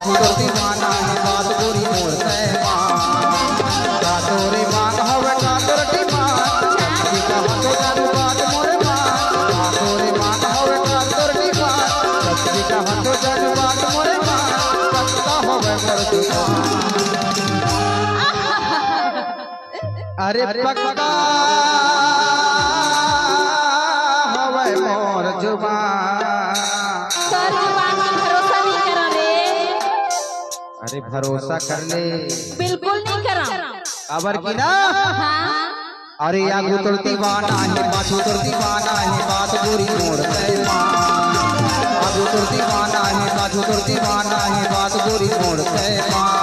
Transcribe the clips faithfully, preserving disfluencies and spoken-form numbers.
तोर दीवाना हे बात गोरी मोर तै माँ। का तोरे मांग हवे का तोर डिमांड? सच्ची कहा तो जानू बात मोरे माँ। का तोरे मांग हवे का तोर डिमांड? सच्ची कहा तो जानू बात मोरे माँ। पक्का हवे मोर दुकान। अरे पक्का हवे मोर जुबान। तोर जुबान में भरोसा नहीं करा रे। अरे भरोसा कर ले। बिल्कुल नहीं करा। काबर की ना। हाँ। अरे आगू तोर दीवाना हे, पाछू तोर दीवाना हे, बात गोरी मोर तै माँ। आगू तोर दीवाना हे, पाछू तोर दीवाना हे, बात गोरी मोर तै माँ।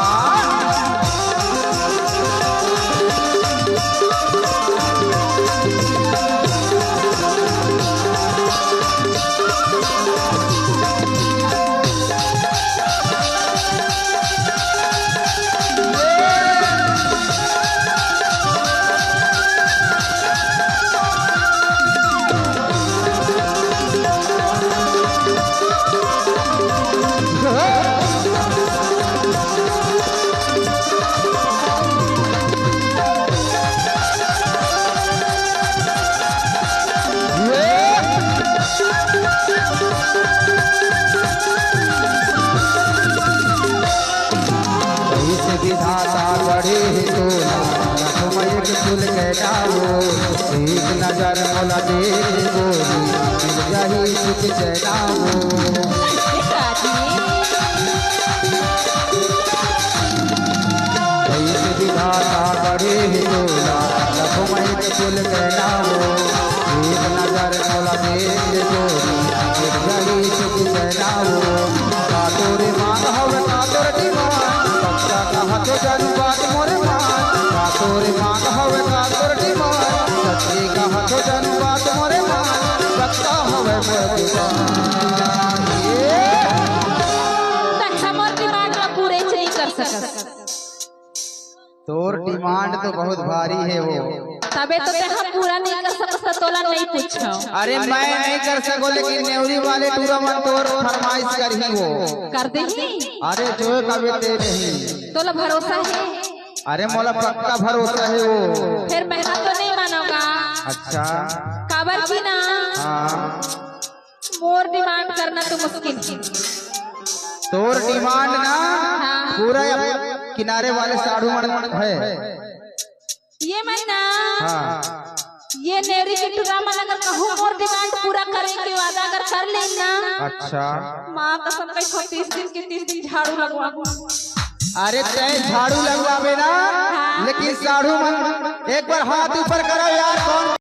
इस विधाता गढ़े हे तोला, लखमय के फूल के डाओ। एक नजर मोला दे दे गोरी, मिल जाही सुख चैनाओ। इस विधाता गढ़े हे तोला, लखमय के फूल के डाओ। एक नजर मोला दे दे गोरी, मिल जाही सुख चैनाओ। का तोरे मांग हवे का तोर डिमांड? पक्का कहा तो जानू बात मोरे मान। का तोरे मांग हवे का तोर डिमांड? सच्ची कहा तो जानू बात मोरे मान। पक्का हवे मोर दुकान। ये तै हमर डिमांड ला पूरे नहीं कर सकत। तोर डिमांड तो बहुत भारी हे वो। तबे तो तै हम पूरा नहीं कर सकत, तोला नहीं पूछो। अरे मैं नहीं कर सको, लेकिन नेवरी वाले टूरा मन तोर फरमाइश करही वो। कर देही। अरे जो कबे दे देही। तोला भरोसा हे? अरे मोला पक्का भरोसा हे वो। फिर मेहनत तो नहीं मानोगा। अच्छा। काबर की ना। हाँ। मोर डिमांड करना तो मुश्किल हे। तोर डिमांड ना हाँ। पूरा किनारे वाले साढ़ू मन हे। ये मन ना हाँ। ये नेवरी के टूरा मन अगर कहूँ मोर डिमांड पूरा करे के वादा अगर कर लेन ना। अच्छा। माँ कसम कही तीस दिन के तीस दिन झाड़ू लगवा। अरे तै झाड़ू लगवाबे ना, हाँ। लेकिन साढ़ू मन एक बार हाथ ऊपर करो यार,